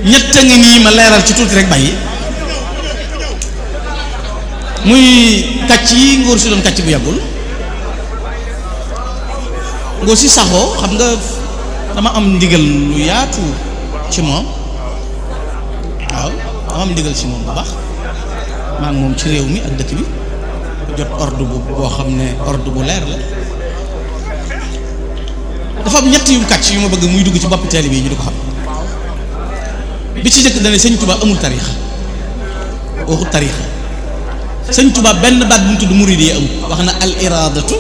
ñett a ngi nii ma leeral ci tuuti rek bàyyi muy kàcc yi ngóor si doon kàcc bu yàggul ngóor si saxoo xam nga dama am ndigal lu yaatu ci moom waaw dama am ndigal ci moom bu baax maa ngi moom ci réew mi ak dëkk bi jot ordre bu boo xam ne ordre bu leer la dafa am ñett yu kàcc yu ma bëgg muy dugg ci boppi teel bi ñu di ko xam bi ci jëkk dane sëñ Tuubaa amul tariixa waxut tariixa sëñ Tuubaa benn baat bu mu tudd muridi yi amul wax na al iradatu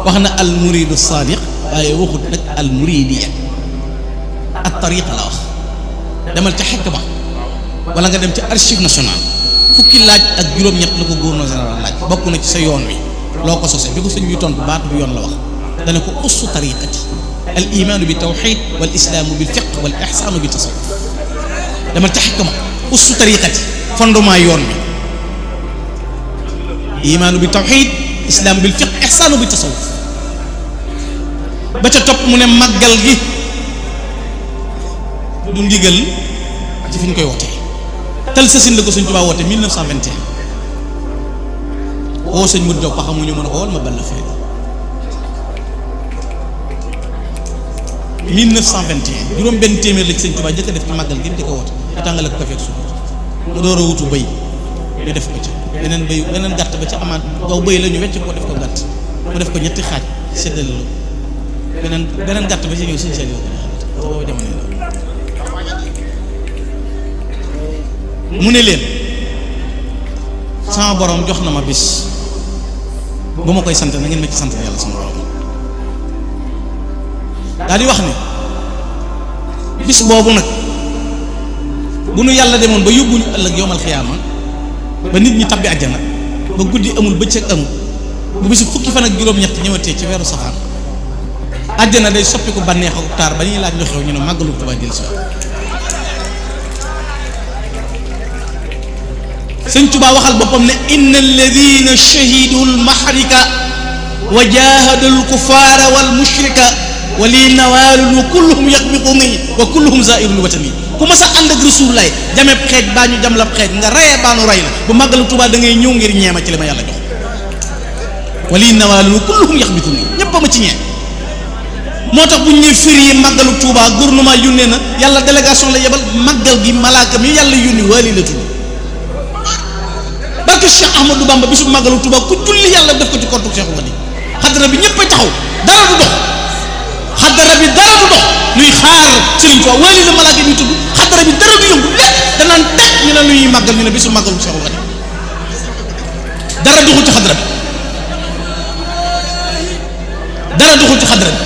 wax na al muridu sadiq waaye waxut nag al muridiya ak tariixa la wax demal ca xekk ba wala nga dem ca archive nationale fukki laaj ak juróom-ñett la ko gouverneur général laaj bokk na ci sa yoon wi loo ko sose bi ko sëñ bi tontu baat bu yoon la wax dana ko ussu tariqati al imaanu bi tawxid wal islaamu bil fiq wal ixsaanu bi tasawuf demal ca xekk ma ussu tariqati fondement yoon bi imaanu bi tawxid islaamu bil fiq ixsaanu bi tasawuf ba ca topp mu ne màggal gi du ndigal ci fi ñu koy wootee tal sa sin la ko sëñ Tuubaa woote 1921 woo sëñ Modou Diop xamuñu mën a ko wol ma bal la fee 1921 juróom benn téeméer la ci sëñ Tuubaa jëkk a def ci màggal gi mu di ko woote ñu tàngale ko kafeek suuf mu door a wutu bëy ñu def ko ci beneen gàtt ba ca amaat gaw bëy la ñu wecc ko def ko gàtt mu def ko ñetti xaaj séddale la beneen gàtt ba ci ñëw suñu seen yow boobu jamono la mu ne leen sama borom jox na ma bis bu ma koy sant na ngeen ma ci sant yàlla sama borom daal di wax ne bis boobu nag bu nu yàlla demoon ba yóbbuñu ëllëg yowmal xiyaama ba nit ñi tabbi àjjana ba guddi amul bëccëg amul bu bisu fukki fan ak juróom-ñett ñëwatee ci weeru safar àjjana day soppiku bànneex ak taar ba ñuy laaj lu xew ñu ne màggalu Tuubaa jël si sëñ Tuubaa waxal boppam ne inna alladina shahidu almahrika wa jahadu alkuffara walmushrika wa li nawaalun wa kulluhum yaxbiquni wa kulluhum zairul watani ku mas a ànd ak Rasulullaay jameeb xeej baa ñu jam lab xeej nga reyee baa nu rey la bu màggalu Tuubaa da ngay ñëw ngir ñeema ci li ma yàlla jox wa li nawaalun wa kulluhum yaxbiquni ñëpp a ma ci ñee moo tax bu ñu ñuy firi màggalu Tuubaa gouvernement yónnee na yàlla délégation la yebal màggal gi malaaka mi yàlla yónni waali la tudd barke Cheikh Ahmadou Bamba bisu màggalu Tuubaa ku julli yàlla def ko ci kortu Cheikh Xadim xadara bi ñëpp a taxaw dara du dox xadara bi dara du dox luy xaar Sëriñ Tuubaa waali la malaaka mi tudd xadara bi dara du yëngu lépp danaan teg ñu ne luy màggal ñu ne bisu màggalu Cheikh Xadim dara duxul ci xadara bi dara duxul ci xadara bi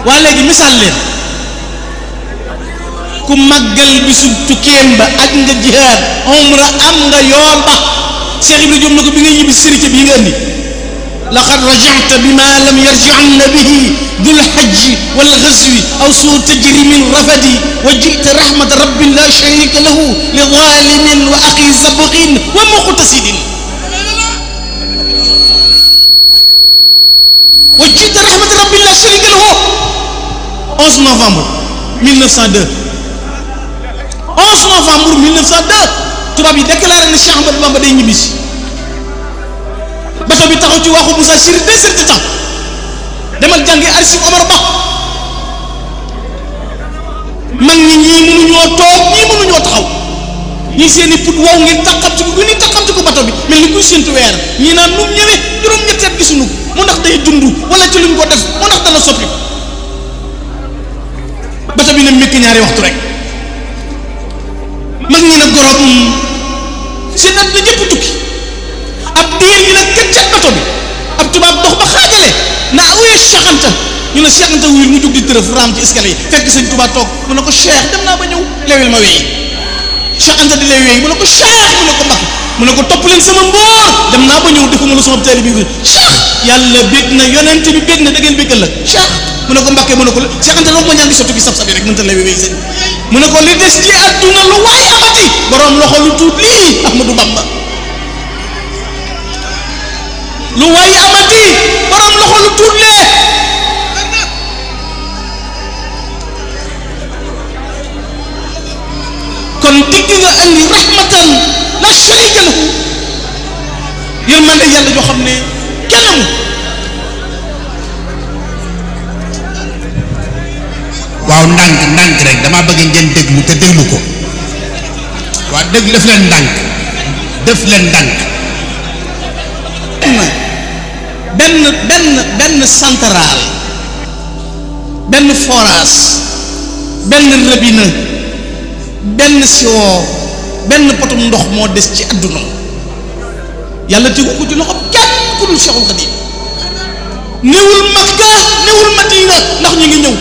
waa léegi misaal leen ku màggal bisu tukkeem ba aj nga jihaad umra am nga yoon ba Cheikh Ibrahima Diop na ko bi nga ñibbi sérité bi nga indi laqad raja'ta bima lam yarji'anna bihi dul hajji wal ghazwi aw suu tajri min rafadi wa ji'ta rahmat rabbin la sharika lahu li zalimin wa akhi sabqin wa muqtasidin wa ji'ta rahmat rabbin la sharika lahu 11 novembre 1902 11 novembre 1902 tubaab yi déclaré na Cheikh Ahmadou Bamba day ñibbisi bato bi taxaw ci waxu Moussa Chiri 2 heures de temps demal jàngi archive Omar Ba mag ñi ñii mënuñoo toog ñii mënuñoo taxaw ñii seen i put wow ngeen taxamti ko gën a taxamti ko bato bi mel ni kuy séntu weer ñii naan nu mu ñëwee juróom-ñetti at gisuñu mu ndax day dund wala ci luñ ko def mu ndax dana soppi bato bi ne mekk ñaari waxtu rek mag ñi ne gorob seen at na ñëpp tukki ab diir ñu ne këccat bato bi ab tubaab dox ba xaajale naa wuyee Cheikh Anta ñu ne Cheikh Anta wuyul mu jóg di tërëf raam ci escalier yi fekk sëñ Tuubaa toog mu ne ko Cheikh dem naa ba ñëw lewel ma weyi Cheikh Anta di lay weyi mu ne ko Cheikh mu ne ko Mbàkke mu ne ko topp leen sama mbóor dem naa ba ñëw defuma la sama taali bi Cheikh yàlla bég na yonent bi bég na da ngeen béggal la Cheikh mu ne ko Mbàkke mu ne ko Cheikh Anta loolu ma ñaan gi sotti gi sab-sabi rek mënta lay weyi sëñ mu ne ko li des ci àdduna lu waay amati borom loxo lu tuut lii Ahmadou Bamba lu waay amati borom loxo lu tuut lee kon digg nga andi rahmatan la sharika lahu yërmande yàlla joo xam ne kenn mu waaw ndànk rek dama bëgg ngeen déglu te déglu ko waaw déglu def leen ndànk benn central benn forage benn robinet benn siwo benn potum ndox moo des ci àdduna yàlla tegu ko ci loxo kenn ku dul Cheikhul Khadim néewul Makka néewul Madina ndax ñu ngi ñëw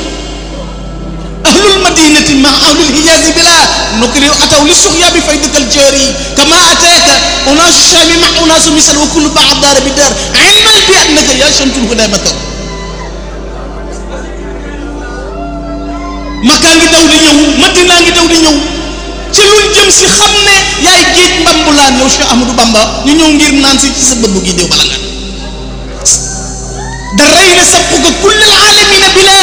ahlul madinati ma ahlul hijazi bila nukri ataw li suxya bi faydatal jari kama ataka unasu shami ma unasu misal wa kullu ba'd dar bi dar ilman bi annaka ya shamsul huda matar Makka ngi daw di ñëw Madina ngi daw di ñëw ci luñ jëm si xam ne yaay géej mbambulaan yow Cheikh Ahmadou Bamba ñu ñëw ngir naan si ci sa bëbb gi déew bala nga da rey na sabquka kullal alamina bila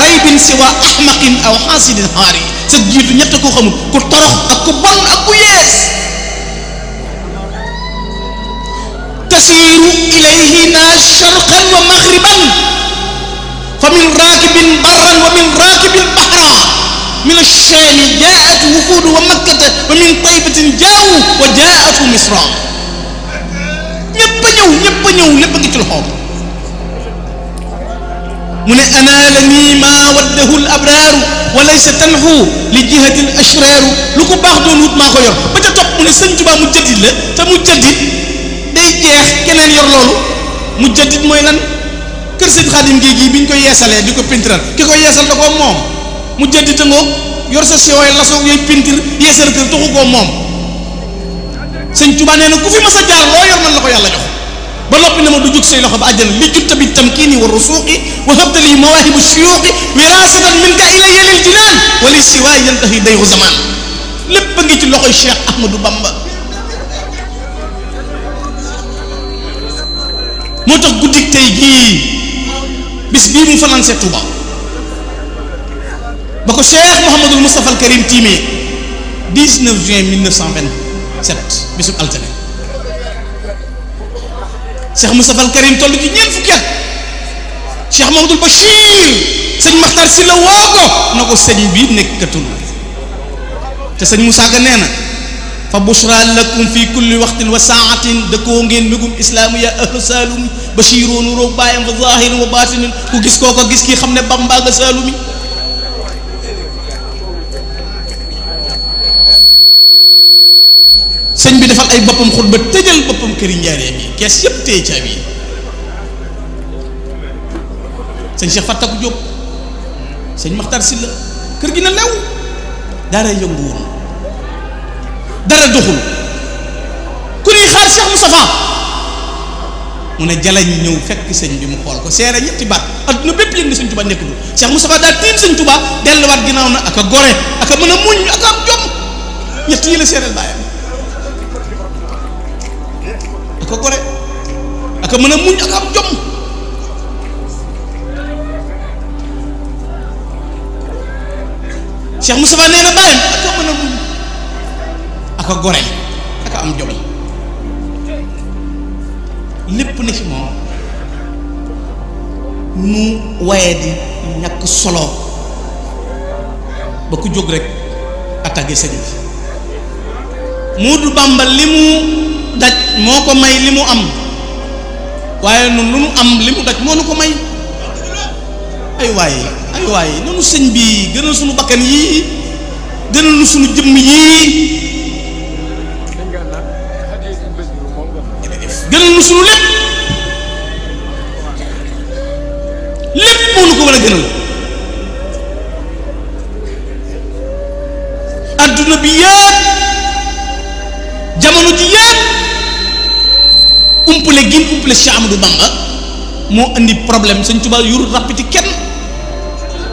raybin siwa ahmaqin aw xaasidin xaari sa jiitu ñett ko xamul ku torox ak ku bon ak ku yees tasiiru ilayhina sharqan wa maghriban fa min raakibin barran wa min raakibin bahra min ash-shaami jaa'at wufuudu wa makkata wa min taybatin jaawu wa jaa'atu misra ñëpp a ñëw lépp a ngi ci loxoom mu ne anaalanii maa waddahu l abraaru wa laysa tanxu li jihati l ashraaru lu ko baax doon wut maa ko yor ba ca topp mu ne sëñ Tuubaa mu jaddit la te mu jaddit day jeex keneen yor loolu mu jaddit mooy lan kër sëñ Xaadim Géey gi bi ñu koy yeesalee di ko pintiral ki koy yeesal da koo moom mu jaddita ngoog yor sa siwooy lasoo yooyu pintir yeesal kër taxu koo moom sëñ Tuubaa nee na ku fi mas a jaar loo yor man la ko yàlla jox ba noppi ne ma du jóg say loxo ba àjjana li jutta bi tamkiini wa rusuuqi wa habtali mawaahibu shuyuuqi wiraasatan minka ilayya lil jinaan wa li siwaay yantahi dayru zaman lépp a ngi ci loxoy Cheikh Ahmadou Bamba moo tax guddik tey gii bis bii mu fanaanse Touba ba ko Cheikh Mouhamadul Moustapha al Karim tiimee 19 juin 1927 bisub altine Cheikh Moustapha al Karim toll ci ñeent fukki at Cheikh Mamadou Bachir sëñ Maxtar si la woo ko na ko sëñ bi nekkatul te sëñ Moussa Ka nee na fa bushra lakum fi kulli waxtin wa saatin dëkkoo ngeen mbégum islaamu ya ahlu saalum Bachiroo nu roog bàyyam fa zahirin wa batinin ku gis koo ko gis kii xam ne Bamba nga saalumi sëñ bi defal ay boppam xutba tëjal boppam këri njaaree bi kees yëpp téye caabi yi sëñ Cheikh Fatak Diop sëñ Maxtar Silla kër gi na lew dara yënguwul dara doxul ku ñuy xaar Cheikh Moustapha mu ne jalañ ñëw fekk sëñ bi mu xool ko seere ñetti baat adduna bépp yëg ne sëñ Tuubaa nekkul Cheikh Moustapha daal tiim sëñ Tuubaa delluwaat ginnaaw na ak a gore ak a mën a muñ ak a am jom ñett yi la seereel bàyyam aka gore aka mën a muñ ak am jom Cheikh Moustapha nee na bàyyam aka mën a muñ aka gore aka am jom lépp na ci moom nu waye di ñàkk solo ba ku jóg rek attaqué sëñ bi Moodu Bamba li mu daj moo ko may li mu am waaye nun lu nu am li mu daj moo nu ko may ay waay nanu sëñ bi gënal sunu bakkan yii gënal nu sunu jëmm yii gënal nu sunu lépp moo nu ko war a gënal adduna bi yëpp jamono ji yëpp umpale gin umpale Cheikh Amadou Bamba moo andi problème sëñ Tuubaa yurul rappiti kenn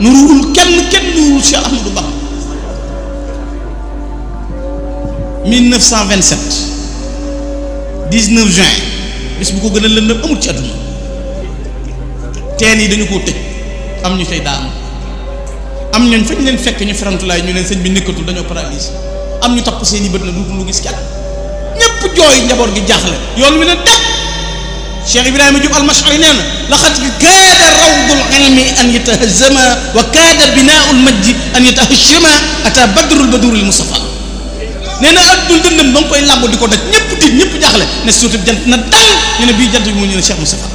nuruwul kenn nuruwul Cheikh Amadou Bamba 1927 19 juin bis bu ko gën a lëndëm amul ci àdduna teen yi dañu koo tëj am ñu fay daanu am ñooñ fañ leen fekk ñu ferantulaay ñu leen sëñ bi nekkatul dañoo paralysé am ñu tapp seeni bët na duutu lu gis kenn ñépp jooy njaboot gi jaaxle yoon wi ne dem Cheikh Ibrahima Diop al-Mash'ari nee na laqad kaada rawdul ilmi an yatahazama wa kaada binaa'ul majdi an yatahashama ata badrul baduril Mustafa nee na addul dëndëm ba nga koy làmb di ko daj ñëpp tiit ñëpp jaaxle ne suutu jant na dal ñu ne bii jant bi mu ñu ne Cheikh Moustapha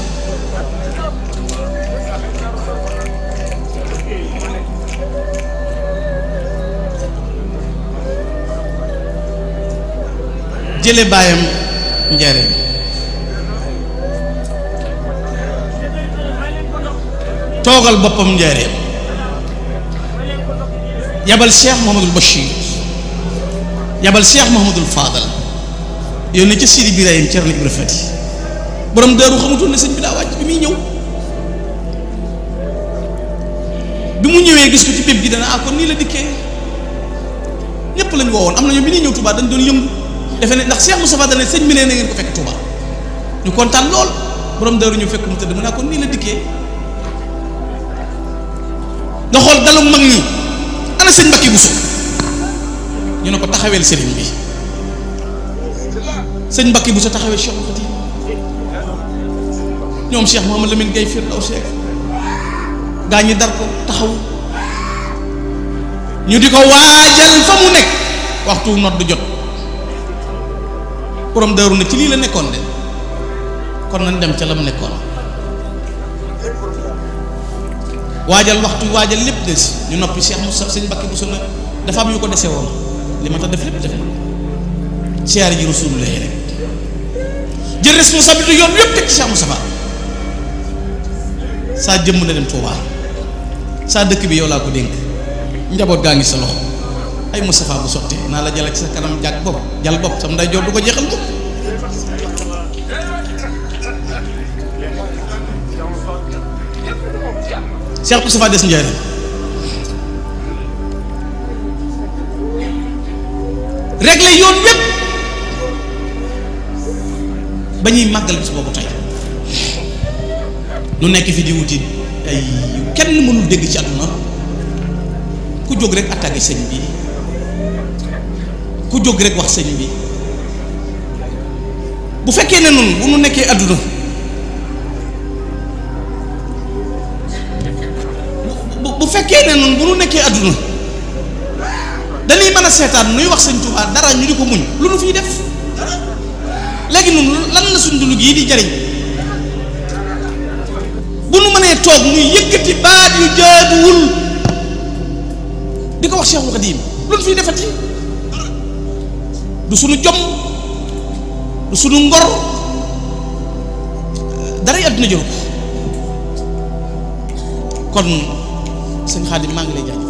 jële baayam njareem toogal boppam njareem yabal Cheikh Mouhamadul Bachir yabal Cheikh Mouhamadul Fadal yónni ca Sidi Birahim Cerno Ibra Fati borom daaru xamutoon ne sëñ bi daa wàcc bi muy ñëw bi mu ñëwee gis ko ci bépp gi dana kon nii la dikkee ñëpp lañ woowoon am na ñoom bi ñuy ñëw Touba dañ doon yëngu defe ne ndax Cheikh Moustapha dana sëñ bi nee na ngeen ko fekk Touba ñu kontaan lool borom daaru ñu fekk mu tëdd mu ne kon nii la dikkee nga xool dalu mag ñi ana sëñ Mbacke Bousso ñu ne ko taxaweel sëriñ bi sëñ Mbacke Bousso taxawee Cheikh Fati ñoom Cheikh Mouhamad Lamine Gueye Firdaw Seck gaa ñi dar ko taxaw ñu di ko waajal fa mu nekk waxtu nodd jot borom daaru na ci lii la nekkoon de kon nañ dem ca la mu nekkoon waajal waxtu waajal lépp des ñu noppi Cheikh Moussa sëñ Mbacke Bousso na dafa am yu ko dese woon li ma tax def lépp def na siyaare ji Rasulullah rek jël responsabilité yoon yëpp teg ci Cheikh Moustapha saa jëmm na dem Touba saa dëkk bi yow laa ko dénk njaboot gaa ngi sa loxo ay Moustapha bu sottee naa la jàll ci sa kanam jàkk bopp jàll bopp sam nday joor du ko jeexal moom Cheikh Moustapha des njëriñ réglé yoon yépp ba ñuy màggal bis boobu tey nu nekk fi di wuti ay kenn mënul dégg ci àdduna ku jóg rek attaqué sëñ bi ku jóg rek wax sëñ bi bu fekkee ne noonu bu nu nekkee àdduna bu fekkee ne noonu bu nu nekkee àdduna dañuy mën a seetaan nuy wax sëñ Tuubaa dara ñu di ko muñ lu nu fiy def léegi noonu lan la suñ dund gii di jariñ bu nu mënee toog muy yëkkati baat yu jaaduwul di ko wax Cheikhul Khadim lu nu fiy defati du sunu jom du sunu ngor dara àdduna jëru ko kon sëñ Khadim maa ngi lay jaajëf